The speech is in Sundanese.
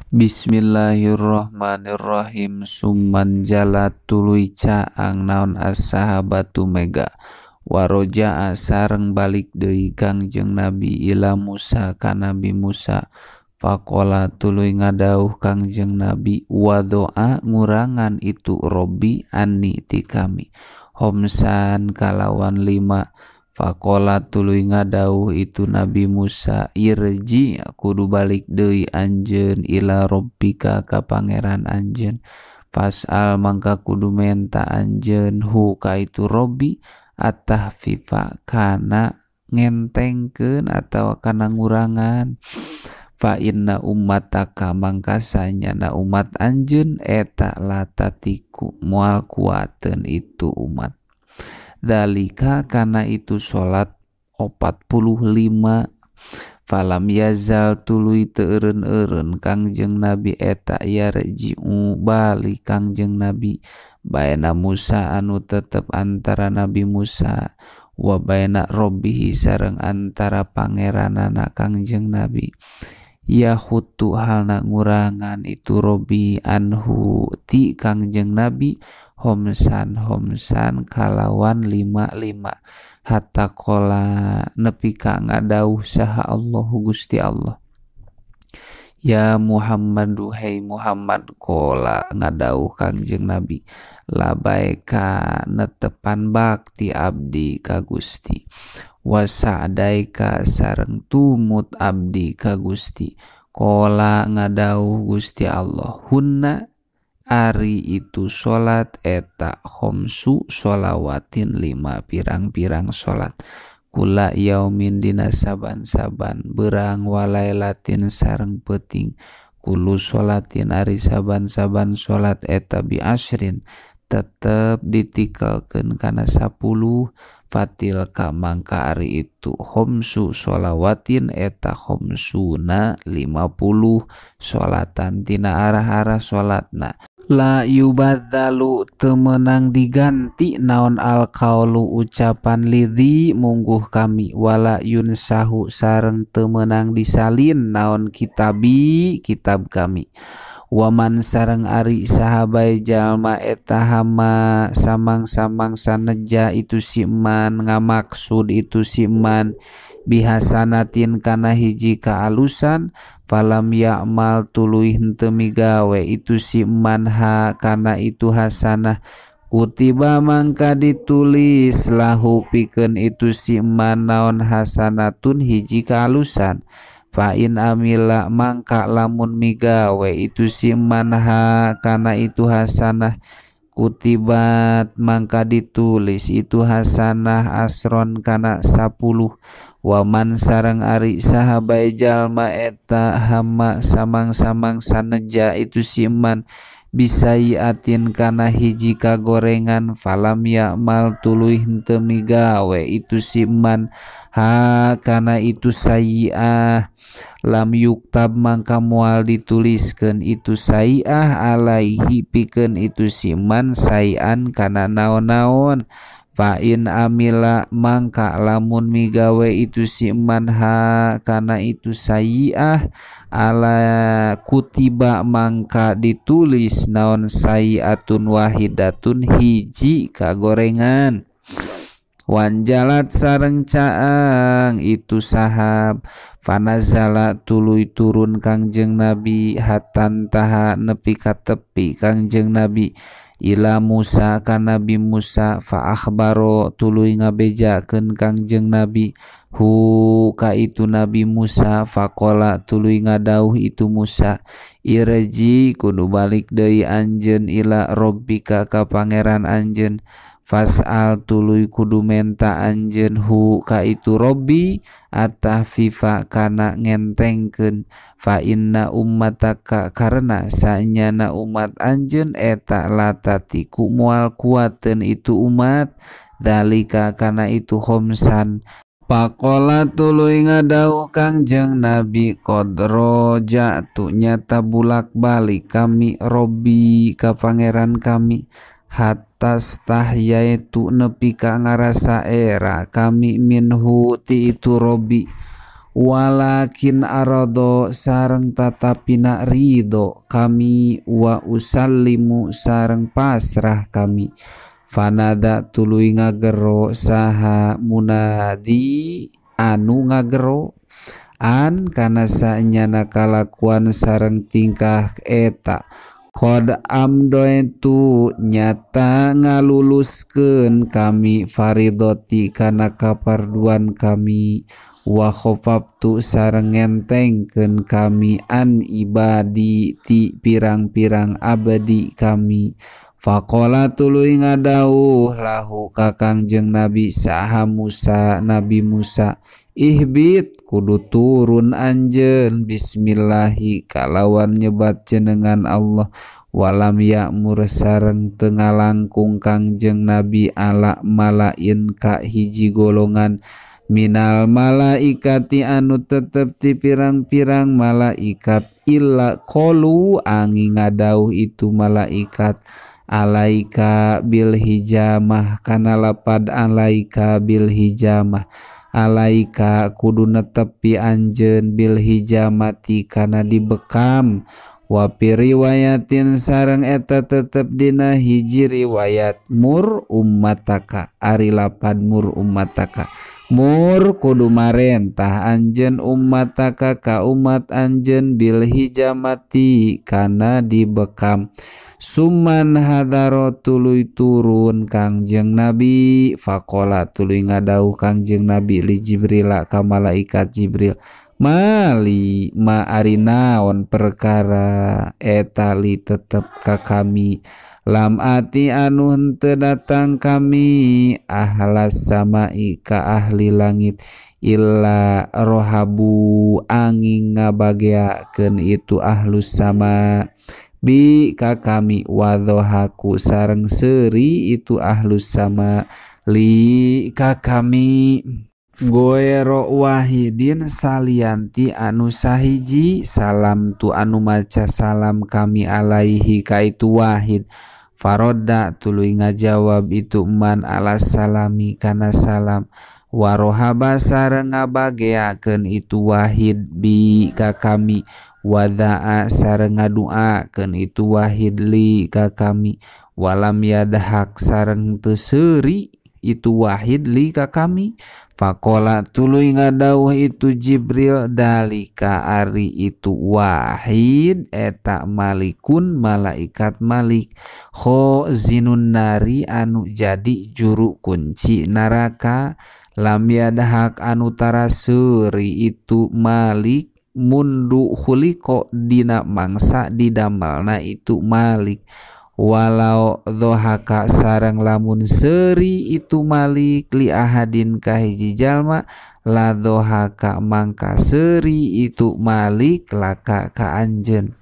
Bismillahirrahmanirrahim. Summan jalat tuluy caang naon as-sahabatu mega waroja'a sareng balik deui Kangjeng Nabi ila Musa ka Nabi Musa. Faqala tuluy ngadauh Kangjeng Nabi wa doa ngurangan itu Robbi anni ti kami homsan kalawan 5. Faqala tuluy ngadauh itu Nabi Musa irji kudu balik deui anjeun ila rabbika ka pangeran anjeun. Fasal mangka kudu menta anjeun hu ka itu Robbi atahfifa kana ngentengkeun atawa kana ngurangan. Fa inna ummataka mangka sanyana umat anjeun eta latatiku moal kuateun itu umat. Dalika kana itu salat 45. Falam yazal tuluy teu eureun-eureun Kangjeng Nabi eta yarji'u balik Kangjeng Nabi baena Musa anu tetep antara Nabi Musa wa baena Rabbihi sareng antara pangeranana Kangjeng Nabi. Yahutu halna ngurangan itu Robbi anhu ti Kangjeng Nabi homsan homsan kalawan 5 5 hatta kola nepi ka ngadauh saha Allahu Gusti Allah. Ya Muhammadu hei Muhammad kola ngadauh Kangjeng Nabi labaika netepan bakti abdi ka Gusti wasa'daika sareng tumut abdi ka Gusti. Kola ngadauh Gusti Allah hunna ari itu salat eta khomsu sholawatin 5 pirang-pirang salat kula yaumin dina saban-saban berang walailatin sareng peuting kulu sholatin ari saban-saban salat eta bi asrin tetep ditikelkeun kana 10. Fatil ka mangka ari itu khomsu sholawatin eta khomsuna 50 sholatan tina arah-arah sholatna. La yubadzalu teu meunang diganti naon alqaulu ucapan lidhi mungguh kami wala yunsahu sareng teu meunang disalin naon kitabi kitab kami. Waman sareng ari sahabai jalma eta hama samang-samang saneja itu siman ngamaksud itu siman bihasanatin kana hiji kaalusan falam ya'mal tuluy henteu migawe itu siman ha kana itu hasanah kutiba mangka ditulis lahu pikeun itu siman naon hasanatun hiji kaalusan. Fa in amila mangka lamun migawe itu siman ha kana itu hasanah kutibat mangka ditulis itu hasanah asron kana 10. Waman sareng ari sahabai jalma eta hama samang-samang saneja itu siman bisayiatin kana hiji kagorengan falam ya'mal tuluy henteu migawe itu siman ha kana itu sayi'ah lam yuktab mangka moal dituliskeun itu sayi'ah alaihi pikeun itu siman sayi'an kana naon-naon. Fa in amila mangka lamun migawe itu siman ha kana itu sayi'ah ala kutiba mangka ditulis naon sayi'atun wahidatun hiji kagorengan. Wanjalat sareng caang itu sahab fanazala tuluy turun Kangjeng Nabi hatan taha nepi ka tepi Kangjeng Nabi ila Musa ka Nabi Musa fa akhbaro tuluy ngabejakeun Kangjeng Nabi hu ka itu Nabi Musa faqala tuluy ngadauh itu Musa irji kudu balik deui anjeun ila rabbika ka pangeran anjeun fasal tuluy kudu menta anjeun hu ka itu Robbi atahfifa kana ngentengkeun fa inna ummataka karena sanyana umat anjeun eta latatiku moal kuateun itu umat dalika kana itu khomsan. Pakola tuluy ngadauh Kangjeng Nabi qadro ja'tu nyata bulak-balik kami Robbi ka pangeran kami hatas tahyaitu nepi ka ngarasa era kami minhu ti itu Robbi. Walakin arado sareng tatapina ridho kami wa usallimu sareng pasrah kami. Fanada tuluy ngagero saha munadi anu ngagero an kana saenyana kalakuan sareng tingkah eta. Qad amdoitu nyata ngaluluskeun kami faridoti kana kaparduan kami wa khafaftu sareng ngentengkeun kami an ibadi ti pirang-pirang abdi kami. Faqala tuluy ngadauh lahu ka Kangjeng Nabi saha Musa Nabi Musa, ihbit kudu turun anjeun bismillahi kalawan nyebat jenengan Allah. Walam ya'mur sareng teu ngalangkung Kangjeng Nabi ala malain ka hiji golongan minal malaikati anu tetep ti pirang-pirang malaikat illa qalu angi ngadauh itu malaikat alaika bil hijamah kana lapad alaika bil hijamah alaika kudu netepi anjeun bil hijamati kana dibekam. Wa fi riwayatin sareng eta tetep dina hiji riwayat mur ummataka ari lapad mur ummataka mur kudu marentah anjeun ummataka ka umat anjeun bil hijamati kana dibekam. Suman hadaro tuluy turun Kangjeng Nabi faqala tuluy ngadauh Kangjeng Nabi li Jibril ka malaikat Jibril, mali ma ari naon perkara eta li tetep ka kami lam ati anu henteu datang kami ahlas samai ka ahli langit illa rohabu angin ngabageakeun itu ahlus sama bi ka kami wadhohaku sareng seuri itu ahlus sama li ka kami. Goero wahidin salianti anu sahiji salam tu anu maca salam kami alaihi ka itu wahid. Faroda tuluy ngajawab itu man ala salami kana salam warohaba sareng ngabageakeun itu wahid bi ka kami wadaa sareng ngaduakeun itu wahid li ka kami walam yadhak sareng teu seuri itu wahid li ka kami. Faqala tuluy ngadauh itu Jibril dalika ari itu wahid eta malikun malaikat malik khazinun nari anu jadi juru kunci neraka lam yadhak anu tarasuri itu malik mundu khuliqo dina mangsa didamelna itu malik. Walau dhohaka sareng lamun seuri itu malik li ahadin ka hiji jalma la dhohaka mangka seuri itu malik laka ka anjeun.